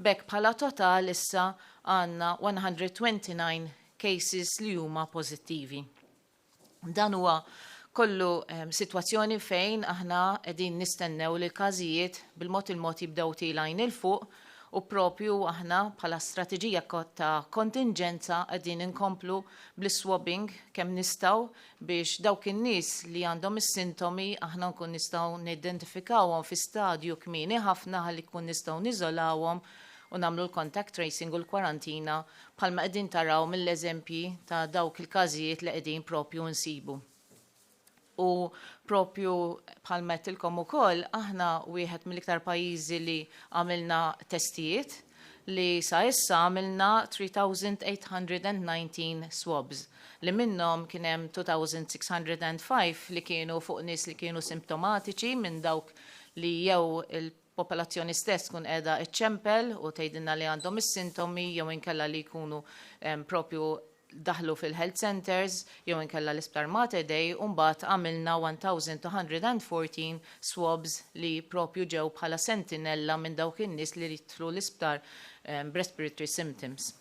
B'hekk bħala total issa għandna 129 cases li huma pożittivi. Dan huwa kollu sitwazzjoni fejn aħna qegħdin nistennew li l-każijiet bil-mod il-mod jibdew tilgħin 'il fuq u propju aħna bħala strateġija ta' kontinġenza qegħdin inkomplu bl-swabbing kemm nistgħu biex dawk in-nies li għandhom is-sintomi aħna nkun nistgħu nidentifikawhom fi stadju kmieni ħafna ħalli nkun nistgħu niżolawhom u nagħmlu l-contact tracing u l-kwarantina bħalma qegħdin taraw mill-eżempji ta' dawk il-każijiet li qegħdin propju nsibu. U propju bħalma għedtilkom ukoll, aħna wieħed mill-iktar pajjiżi li għamilna testijiet, li sa issa għamilna 3819 swabs, li minnhom kien hemm 2605 li kienu fuq nies li kienu simptomatiċi minn dawk li jew il-popolazzjoni stess tkun qiegħda iċċempel u tgħidilna li għandhom is-sintomi jew inkella li jkunu propju daħlu fil-health centers jew inkella l-isptar Mater Dei, u mbagħad għamilna 1214 swabs li propju ġew bħala sentinella minn dawk in-nies li jidħlu l-isptar respiratory symptoms.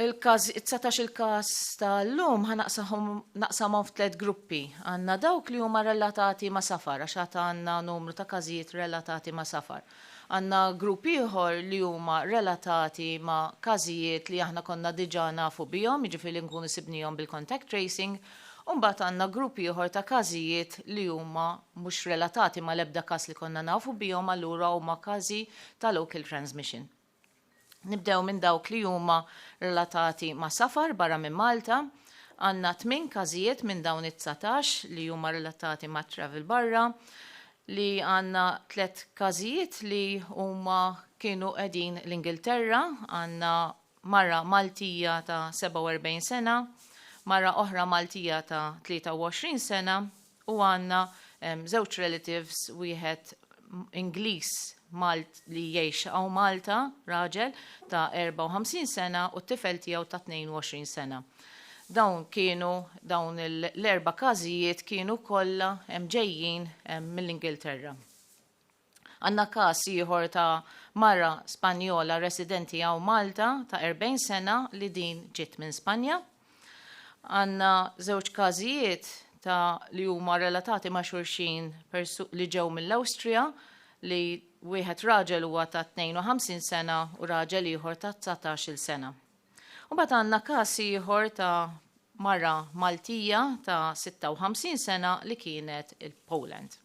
Il-każ, 19 il-każ tal-lum ħa naqsamhom f'tliet gruppi. Għandna dawk li huma relatati ma' safar, għax għad għandna numru ta' każijiet relatati ma' safar. Għandna grupp ieħor li huma relatati ma' każijiet li aħna konna diġà nafu bihom, jiġifieri li nkunu sibnihom bil-contact tracing, u mbagħad għandna grupp ieħor ta' każijiet li huma mhux relatati ma' l-ebda każ li konna nafu bihom, allura huma każi ta' local transmission. Nibdew minn dawk li huma relatati ma' safar barra minn Malta. Għandna 8 każijiet minn dawn it-19 li huma relatati ma' travel barra, li għandna 3 każijiet li huma kienu qegħdin l-Ingilterra. Għandna mara Maltija ta' 47 sena, mara oħra Maltija ta' 23 sena u għandna żewġ relatives, wieħed Ingliż Malt li jgħix hawn Malta, raġel ta' 54 sena, u t-tifel tiegħu ta' 22 sena. Dawn l-erba' każijiet kienu kollha ġejjin mill-Ingilterra. Għandna każ ieħor ta' mara Spanjola residenti hawn Malta ta' 40 sena li din ġiet minn Spanja. Għandna żewġ każijiet ta' li huma relatati ma' xulxin li ġew mill-Awstrija, li wieħed raġel huwa ta' 52 sena u raġel ieħor ta' 19-il sena. U mbagħad għandna każ ieħor ta' mara Maltija ta' 56 sena li kienet il-Poland.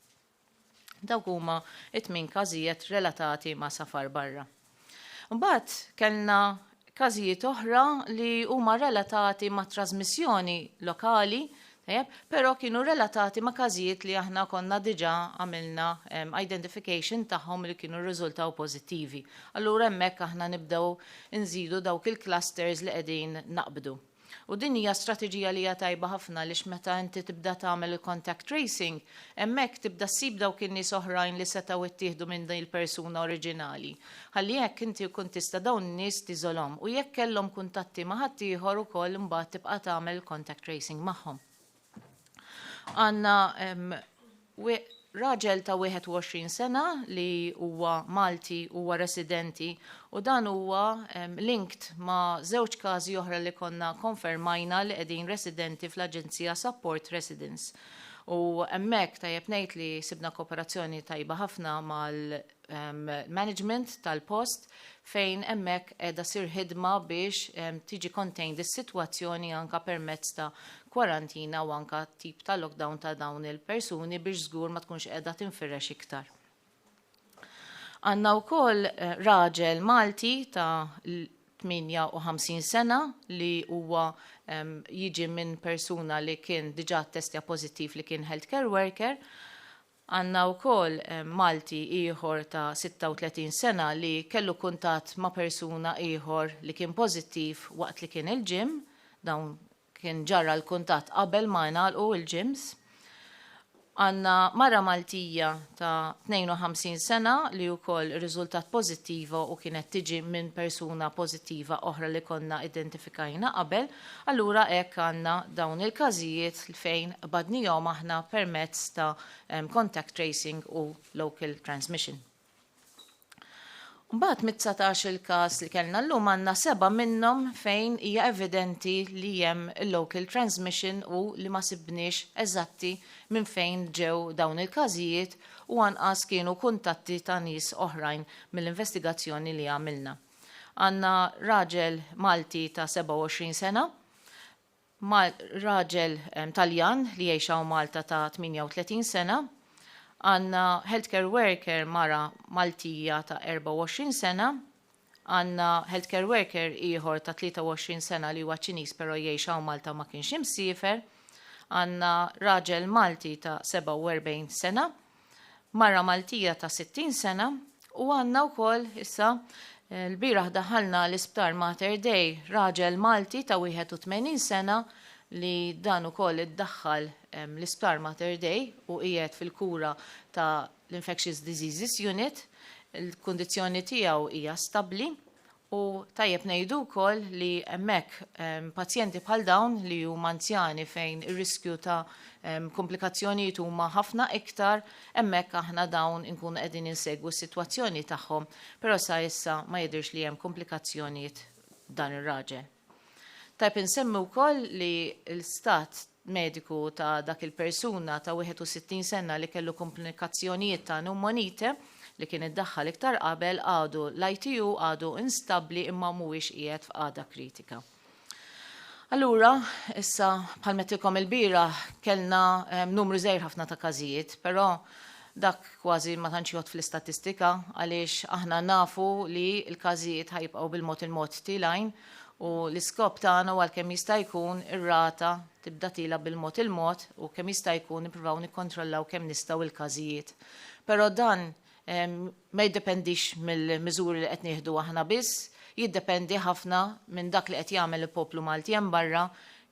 Dawk huma it-tmien każijiet relatati ma' safar barra. Mbagħad kellna każijiet oħra li huma relatati ma' trasmissjoni lokali, tajjeb, però kienu relatati ma' każijiet li aħna konna diġà għamilna identification tagħhom li kienu rriżultaw pożittivi. Allura hemmhekk aħna nibdew nżidu dawk il-clusters li qegħdin naqbdu. U din hija strateġija li hija tajba ħafna għaliex meta inti tibda tagħmel il-contact tracing, hemmhekk tibda ssib dawk in-nies oħrajn li setgħu ittieħdu minn din il-persuna oriġinali. Ħalli hekk inti kun tista' dawn in-nies tiżolhom u jekk kellhom kuntatti ma' ħaddieħor ukoll imbagħad tibqa' tagħmel contact tracing magħhom. Għandna raġel ta' 21 sena li huwa Malti, huwa residenti, u dan huwa linked ma' żewġ każi oħra li konna konfermajna li qegħdin residenti fl-Aġenzija Support Residence. U hemmhekk tajjeb ngħid li sibna kooperazzjoni tajba ħafna mal-management tal-post fejn hemmhekk qiegħda ssir ħidma biex tiġi contained is-sitwazzjoni anka permezz ta' kwarantina u anka tip ta' lockdown ta' dawn il-persuni biex żgur ma tkunx qiegħda tinfirex iktar. Għandna wkoll raġel Malti ta' 58 sena li huwa jiġi minn persuna li kien diġà testja pożittiv li kien healthcare worker. Għandna wkoll Malti ieħor ta' 36 sena li kellu kuntatt ma' persuna ieħor li kien pożittiv waqt li kien il-gym, dawn kien ġara l-kuntatt qabel ma ngħalqu il-gyms. Għandna mara Maltija ta' 52 sena li wkoll riżultat pożittiva u kienet tiġi minn persuna pożittiva oħra li konna identifikajna qabel. Allura hekk għandna dawn il-każijiet fejn qbadnihom aħna permezz ta' contact tracing u local transmission. Mbagħad mit-19 il-każ li kellna llum għandna seba' minnhom fejn hija evidenti li hemm il-local transmission u li ma sibniex eżatti minn fejn ġew dawn il-każijiet u anqas kienu kuntatti ta' nies oħrajn mill-investigazzjoni li għamilna. Għandna raġel Malti ta' 27 sena, raġel Taljan li jgħix hawn Malta ta' 38 sena, għandna healthcare worker mara Maltija ta' 24 sena, għandna healthcare worker ieħor ta' 23 sena li huwa Ċiniż però jgħix hawn Malta, ma kienx imsiefer, għandna raġel Malti ta' 47 sena, mara Maltija ta' 60 sena u għandna wkoll issa l-bieraħ daħalna l-Isptar Mater Dei raġel Malti ta' 81 sena li dan ukoll iddaħħal l-Isptar Mater Dei u qiegħed fil-kura ta' l-Infectious Diseases Unit. Il-kundizzjoni tiegħu hija stabbli. U tajjeb ngħidu wkoll li hemmhekk pazjenti bħal dawn li huma anzjani fejn ir-riskju ta' komplikazzjonijiet huma ħafna iktar, hemmhekk aħna dawn inkunu qegħdin insegwu s-sitwazzjoni tagħhom, però sa issa ma jidhirx li hemm komplikazzjonijiet dan ir-raġel. Tajjeb insemmi wkoll li l-stat mediku ta' dak il-persuna ta' 61 sena li kellu komplikazzjonijiet ta' pneumonite li kien iddaħħal iktar qabel għadu l-ITU, għadu instabbli imma mhuwiex qiegħed f'qagħda kritika. Allura, issa bħal mettilkom il-bieraħ kellna numru żgħir ħafna ta' każijiet, però dak kważi ma tantx jgħod fl-istatistika għaliex aħna nafu li l-każijiet ħa jibqgħu bil-mod il-mod tilgħin u l-iskop tagħna huwa kemm jista' jkun ir-rata tibda tila bil-mod il-mod u kemm jista' jkun nippruvaw nikkontrollaw kemm nistgħu il-każijiet. Però dan ma jiddependix mill-miżuri li qed nieħdu aħna biss, jiddependi ħafna minn dak li qed jagħmel il-poplu Malti hemm barra,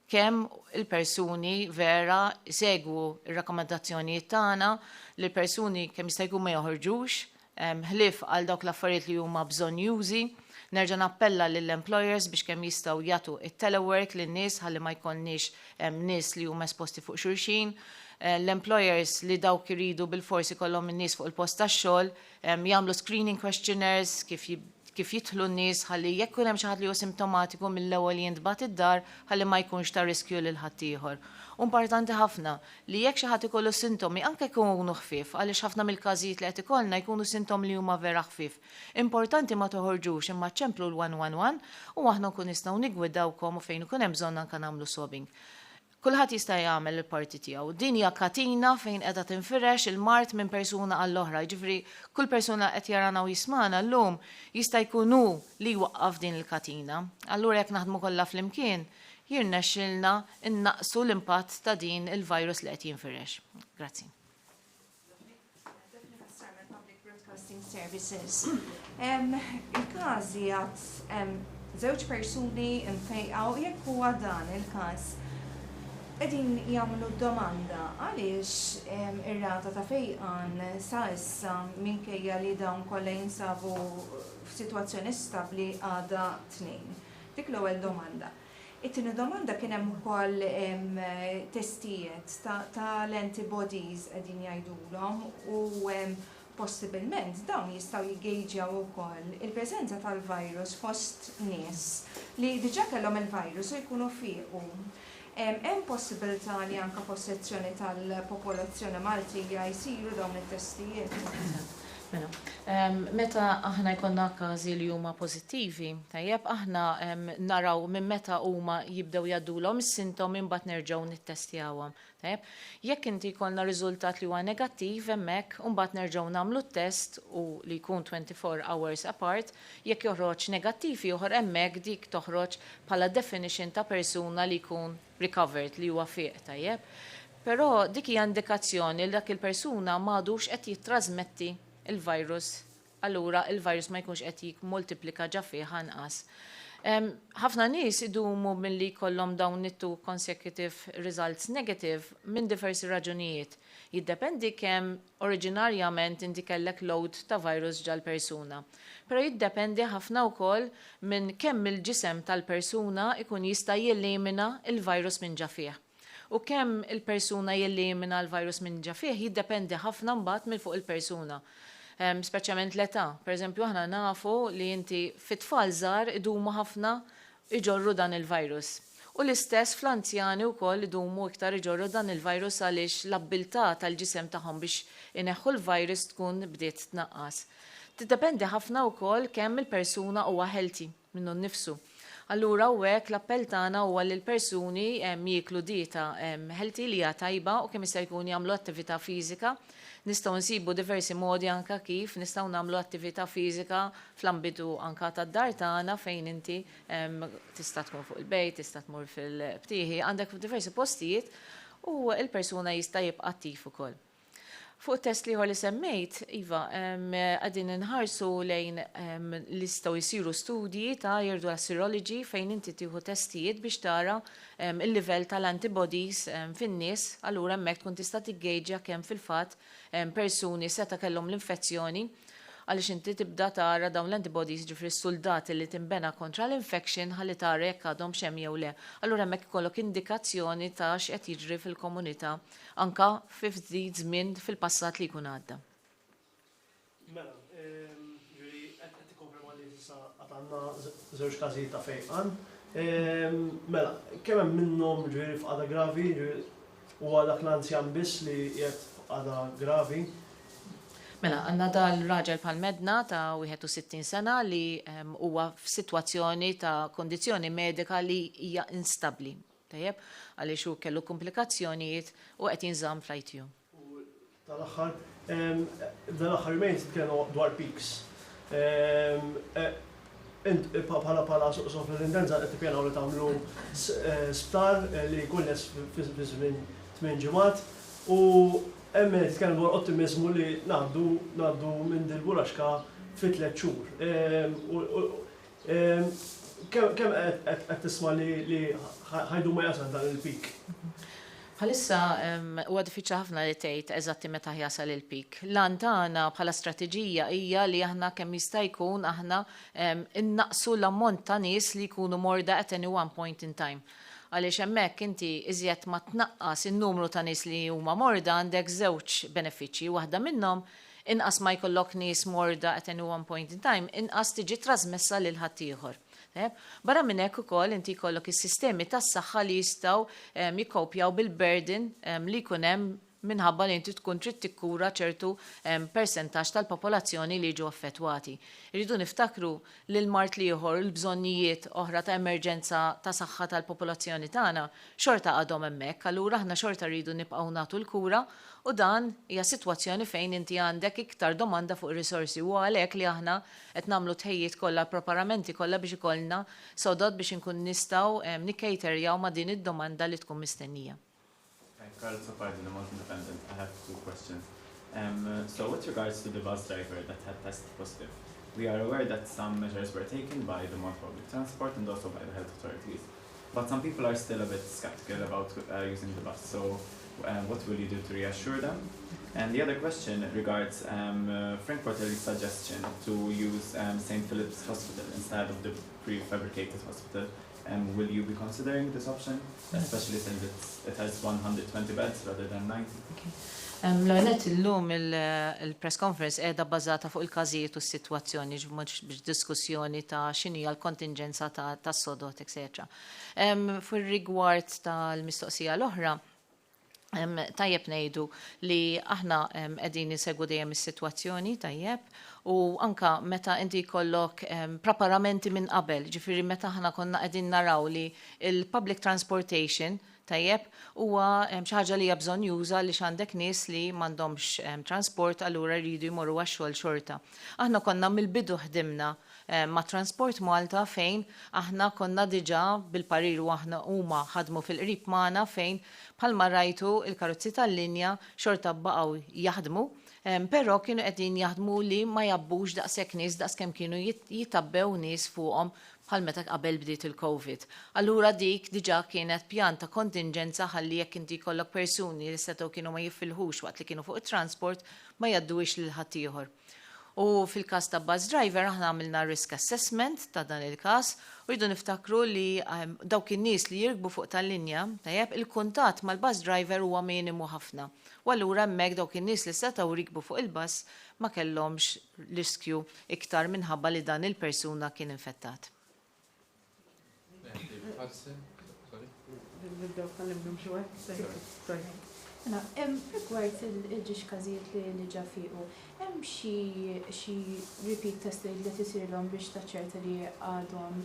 kemm il-persuni vera jsegwu r-rakkomandazzjonijiet tagħna li l-persuni kemm jista' jkun ma joħorġux ħlief għal dawk l-affarijiet li huma bżonnjużi. Nerġa' nappella lill-employers biex kemm jistgħu jagħtu it-telework lin-nies ħalli ma jkollniex nies li huma esposti fuq xulxin. L-employers li dawk iridu bilfors ikollhom in-nies fuq il-post tax-xogħol jagħmlu screening questionnaires kif jidħlu n-nies ħalli jekk ikun hemm xi ħadd li hu simptomatiku mill-ewwel jintbagħat id-dar ħalli ma jkunx ta' riskju lil ħaddieħor. U importanti ħafna li jekk xi ħadd ikollu sintomi, anke jkunu ħfief, għaliex ħafna mill-każijiet li qed ikollna jkunu sintomi li huma vera ħfief. Importanti ma toħorġux imma ċemplu l-111 u aħna nkun nistgħu niggwidawkom u fejn ikun hemm bżonn anke nagħmlu swabbing. Kulħadd jista' jagħmel il-parti tiegħu. Din hija katina fejn qiegħda tinfirex il-mard minn persuna għall-oħra. Jiġifieri kull persuna qed jarana u jismagħna llum jista' jkun hu li jwaqqaf din il-katina. Allura jekk naħdmu kollha flimkien, jirnexxilna nnaqqsu l-impatt ta' din il-virus li qed jinfirex. Grazzi. Daphne Cassar mill-Public Broadcasting Services. Il-każi għad żewġ persuni mfejqa u jekk huwa dan il-każ, qegħdin jagħmlu domanda għaliex ir-rata ta' fejqan sa issa, minkejja li dawn kollha jinsabu f'sitwazzjoni stabbli, għadha 2. Dik l-ewwel domanda. It-tieni domanda, kien hemm ukoll testijiet tal-antibodies qegħdin jgħidulhom u possibilment dawn jistgħu jiggejġjaw ukoll il-preżenza tal-virus fost nies li diġà kellhom il-virus u jkunu fiequ. Hemm possibilità li anke fost sezzjoni tal-popolazzjoni Maltija jsiru dawn it-testijiet? Mela, meta aħna jkollna każi li huma pożittivi, tajjeb, aħna naraw minn meta huma jibdew jgħaddulhom is-sintomi, mbagħad nerġgħu nittestjawhom. Tajjeb, jekk inti jkollna riżultat li huwa negattiv hemmhekk, mbagħad nerġgħu nagħmlu t-test u li jkun 24 hours apart, jekk joħroġ negattiv ieħor hemmhekk dik toħroġ bħala definition ta' persuna li jkun recovered, li huwa fieq, tajjeb. Però dik hija indikazzjoni li dak il-persuna m'għadux qed jittrasmetti il-virus, allura il-virus ma jkunx qed jikmultiplika ġa fih anqas. Ħafna nies idumu milli jkollhom dawn it-two consecutive results negative minn diversi raġunijiet. Jiddependi kemm oriġinarjament inti kellek load ta' virus ġal-persuna. Però jiddependi ħafna wkoll minn kemm il-ġisem tal-persuna ikun jista' jelimina il-virus minn ġa fih. U kemm il-persuna jelimina l-virus minn ġa fih jiddependi ħafna mbagħad minn fuq il-persuna. Speċjalment l-età. Pereżempju aħna nafu li inti fit-tfal żgħar idumu ħafna iġorru dan il-virus. U l-istess fl-anzjani wkoll idumu iktar iġorru dan il-virus għaliex l-abbiltà tal-ġisem tagħhom biex ineħħu l-virus tkun bdiet tnaqqas. Tiddependi ħafna wkoll kemm il-persuna huwa healthy minnu nnifsu. Allura hawnhekk l-appell tagħna huwa li l-persuni jieklu dieta healthy li hija tajba u kemm jista' jkun jagħmlu attività fiżika. Nistgħu nsibu diversi modi anke kif nistgħu nagħmlu attività fiżika fl-ambitu anke tad-dar tagħna fejn inti tista' tkun fuq il-bejt, tista' tmur fil-btieħi, għandek diversi postijiet u l-persuna jista' jibqa' attiv ukoll. Fuq it-test l-ieħor li semmejt, iva, qegħdin inħarsu lejn li jistgħu jsiru studji ta' jirdu għas-serology fejn inti tieħu testijiet biex tara il-livell tal-antibodies fin-nies, allura hemmhekk tkun tista' tiggejġja kemm fil-fatt persuni seta' kellhom l-infezzjoni għaliex inti tibda tara dawn l-antibodies, jiġifieri s-suldati li tinbena kontra l-infection ħalli tara jekk għadhomx hemm jew le. Allura hemmhekk ikollok indikazzjoni ta' x'qed jiġri fil-komunità anke fi ftit żmien fil-passat li jkun għadda. Mela, ġifieri qed tikkonferma li s'issa għad għandna żewġ każijiet ta' fejqan. Mela, kemm hemm minnhom ġifieri f'qagħda gravi, ġifieri huwa dak l-anzjan biss li qiegħed f'qagħda gravi? Mela, għandna dal-raġel bħal Medna ta' 61 sena li huwa f'sitwazzjoni ta' kondizzjoni medika li hija instabbli. Tajjeb, għaliex hu kellu komplikazzjonijiet u qed jinżamm fl-ITU. U tal-aħħar, f'dan l-aħħar jumejn titkellmu dwar peaks. Int bħala bħala sovrintendenza qed tippjanaw li tagħmlu sptar li jkun lest fi żmien tmien ġimgħat u hemm min qed jitkellem dwar ottimiżmu li ngħaddu ngħaddu minn dil-buraxka fi tliet xhur. Kemm qed tisma' li ħa jdum ma jasal dan il-peak? Bħalissa huwa diffiċli ħafna li tgħid eżatti meta jasal il-peak. L-għan tagħna bħala strateġija hija li aħna kemm jista' jkun aħna nnaqqsu l-ammont ta' nies li jkunu morda at any one point in time. Għaliex hemmhekk inti iżjed ma tnaqqas in-numru ta' nies li huma morda għandek żewġ benefiċċji. Waħda minnhom Inqas ma jkollok nies morda at any one point in time, inqas tiġi trasmessa lil ħaddieħor. Barra minn hekk ukoll inti jkollok is-sistemi tas-saħħa li jistgħu jikkopjaw bil-burden li jkun hemm minħabba li inti tkun trid tikkura ċertu persentaġġ tal-popolazzjoni li jiġu affettwati. Irridu niftakru li l-mard l-ieħor u l-bżonnijiet oħra ta' emerġenza ta' saħħa tal-popolazzjoni tagħna xorta għadhom hemmhekk, allura aħna xorta rridu nibqgħu nagħtu l-kura u dan hija sitwazzjoni fejn inti għandek iktar domanda fuq ir-risorsi u għalhekk li aħna qed nagħmlu t-tħejjiet kollha, l-preparamenti kollha biex ikollna sodod biex inkun nistgħu nikkejterjaw ma' din id-domanda li tkun mistennija. Carl Azzopardi, The Malta Independent. I have two questions. Um, so with regards to the bus driver that had tested positive, we are aware that some measures were taken by the Malta Public Transport and also by the health authorities. But some people are still a bit skeptical about uh, using the bus. So um, what will you do to reassure them? And the other question regards um, uh, Frank Portelli's suggestion to use um, St. Philip's Hospital instead of the prefabricated hospital. Um, will you be considering this option, especially since it's, it has 120 beds rather than 90? Okay. L-għonet illum il-press conference qiegħda bbażata fuq il-każijiet u s-sitwazzjoni mhux biex diskussjoni ta' x'inhi l-kontinġenza tas-sodod, etc. Fir-rigward tal-mistoqsija l-oħra, tajjeb ngħidu li aħna qegħdin insegwu dejjem is-sitwazzjoni tajjeb u anka meta inti jkollok preparamenti minn qabel, ġifieri meta aħna konna qegħdin naraw li il-public transportation tajjeb huwa xi ħaġa li hija bżonnjuża għaliex għandek nies li m'għandhomx transport allura jridu jmorru għax-xogħol xorta. Aħna konna mill-bidu ħdimna ma' Transport Malta fejn aħna konna diġà bil-parir u aħna huma ħadmu fil-qrib magħna fejn bħalma rajtu il-karozzi tal-linja xorta baqgħu jaħdmu però kienu qegħdin jaħdmu li ma jgħabbux daqshekk nies daqskemm kienu jitgħabbew nies fuqhom bħal meta qabel bdiet il-Covid. Allura dik diġà kienet pjan ta' kontinġenza ħalli jekk inti jkollok persuni li setgħu kienu ma jifilħux waqt li kienu fuq it-transport ma jgħadduhiex lil ħaddieħor. U fil-każ ta' bus driver aħna għamilna risk assessment ta' dan il-każ u rridu niftakru li dawk in-nies li jirkbu fuq tal-linja, tajjeb, il-kuntatt mal-bus driver huwa minimu ħafna. U allura hemmhekk dawk in-nies li setgħu rikbu fuq il-bus ma kellhomx riskju iktar minħabba li dan il-persuna kien infettat. David Hudson, sorry. Nibdew tkellimna xi Sorry. Mela, rigward il-ġiex każijiet li ġa fiequ, hemm xi repeat test li qed isirlhom biex taċċerta li għadhom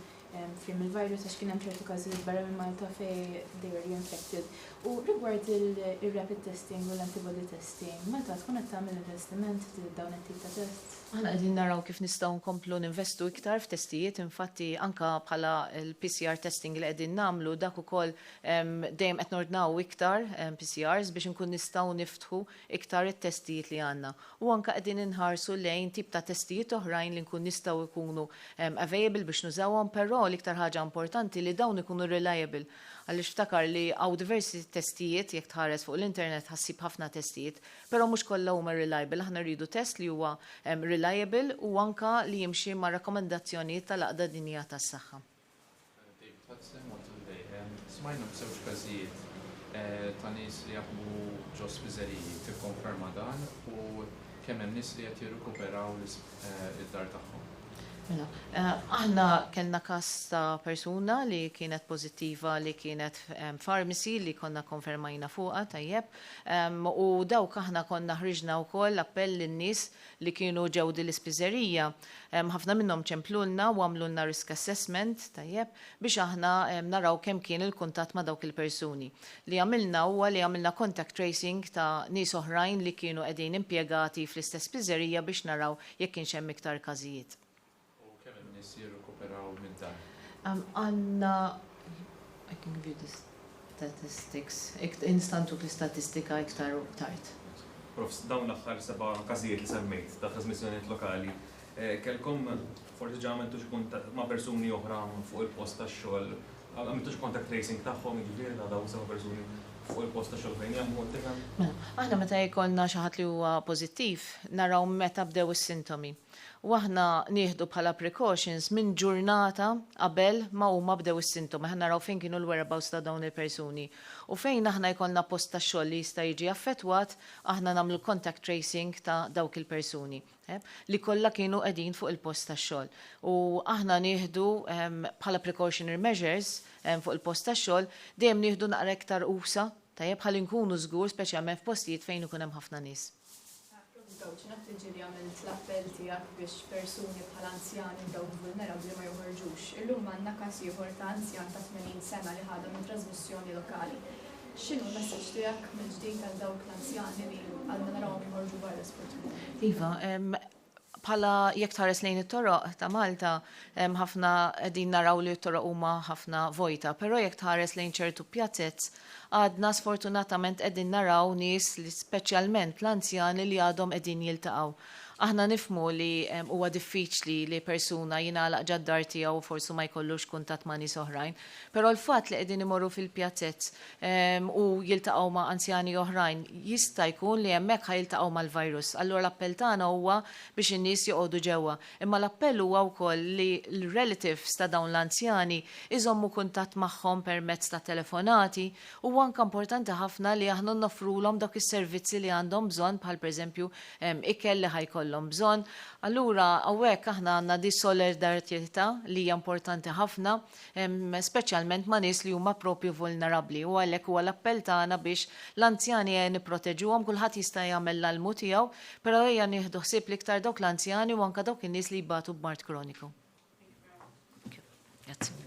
free mill-virus għax kien hemm ċertu każijiet barra minn Malta fejn they were reinfected. U rigward il-rapid testing u l-antibody testing, Malta tkun qed tagħmel investiment f'dawn it-tip ta' tests? Aħna qegħdin naraw kif nistgħu nkomplu ninvestu iktar f'testijiet, infatti anke bħala l-PCR testing li qegħdin nagħmlu dak ukoll dejjem qed nordnaw iktar PCRs biex inkun nistgħu niftħu iktar it-testijiet li għandna. U anke qegħdin inħarsu lejn tip ta' testijiet oħrajn li nkun nistgħu jkunu available biex nużawhom, però l-iktar ħaġa importanti li dawn ikunu reliable. Għaliex ftakar li hawn diversi testijiet, jekk tħares fuq l-internet ħa ssib ħafna testijiet, però mhux kollha huma reliable. Aħna rridu test li huwa reliable u anka li jimxi ma' rakkomandazzjonijiet tal-Għaqda Dinjija tas-Saħħa. David Hudson, Malta Today. Smajna b'żewġ każijiet ta' nies li jaħdmu ġo spiżeriji, tikkonferma dan u kemm hemm nies li qed jirrikuperaw id-dar tagħhom? Mela, aħna kellna każ ta' persuna li kienet pożittiva li kienet pharmacy li konna konfermajna fuqha, tajjeb. U dawk aħna konna ħriġna wkoll appell lin-nies li kienu ġew din l-ispiżerija. Ħafna minnhom ċemplulna u għamlulna risk assessment, tajjeb, biex aħna naraw kemm kien il-kuntatt ma' dawk il-persuni. Li għamilna huwa li għamilna contact tracing ta' nies oħrajn li kienu qegħdin impjegati fl-istess spiżerija biex naraw jekk kienx hemm iktar każijiet. U kemm hemm nies jirrikuperaw mid-dar? Għandna, I can give you the statistics, nista' ntuk l-istatistika iktar tard. Prof, dawn l-aħħar seba' każijiet li semmejt ta' trasmissjonijiet lokali, kellkom forsi ġa għamiltu xi kuntatt ma' persuni oħra fuq il-post tax-xogħol, għamiltu xi contact tracing tagħhom, jiġifieri ta' dawn seba' persuni fuq il-post tax-xogħol fejn jaħdmu, tifhem? Mela, aħna meta jkollna xi ħadd li huwa pożittiv, naraw meta bdew is-sintomi. U aħna nieħdu bħala precautions minn ġurnata qabel ma huma bdew is-sintomi. Aħna naraw fejn kienu l-whereabouts ta' dawn il-persuni. U fejn aħna jkollna post tax-xogħol li jista' jiġi affettwat, aħna nagħmlu contact tracing ta' dawk il-persuni li kollha kienu qegħdin fuq il-post tax-xogħol. U aħna nieħdu bħala precautionary measures fuq il-post tax-xogħol dejjem nieħdu naqra iktar usa, tajjeb, ħalli nkunu żgur speċjalment f'postijiet fejn ikun hemm ħafna nies. Gawċi, naf li ġieli għamilt l-appell tiegħek biex persuni bħal anzjani u dawk vulnerabbli ma joħorġux. Illum għandna każ ieħor ta' anzjan ta' 80 sena li ħadha minn trasmissjoni lokali. X'inhu l-messaġġ tiegħek mill-ġdid għal dawk l-anzjani li għadna narawhom joħorġu barra sfortunatament? Iva, bħala jekk tħares lejn it-toroq ta' Malta, ħafna qegħdin naraw li t-toroq huma ħafna vojta, però jekk tħares lejn ċertu pjazez, għadna sfortunatament qegħdin naraw nies li speċjalment l-anzjani li għadhom qegħdin jiltaqgħu. Aħna nifhmu li huwa diffiċli li persuna jingħalaq ġad-dar tiegħu u forsi ma jkollux kuntatt ma' nies oħrajn, però l-fatt li qegħdin imorru fil-pjazez u jiltaqgħu ma' anzjani oħrajn jista' jkun li hemmhekk ħa jiltaqgħu mal-virus. Allura l-appell tagħna huwa biex in-nies joqogħdu ġewwa. Imma l-appell huwa wkoll li l-relatives ta' dawn l-anzjani iżommu kuntatt magħhom permezz ta' telefonati u anke importanti ħafna li aħna noffrulhom dawk is-servizzi li għandhom bżonn bħal pereżempju ikel li ħa jkollhom bżonn. Allura hawnhekk aħna għandna di solidarjetà li hija importanti ħafna, speċjalment ma' nies li huma propju vulnerabbli u għalhekk huwa l-appell tagħna biex l-anzjani ejja nipproteġuhom, kulħadd jista' jagħmel l-almu tiegħu, però ejja nieħdu ħsieb l-iktar dawk l-anzjani u anke dawk in-nies li jbatu b'mard kroniku. Grazzi.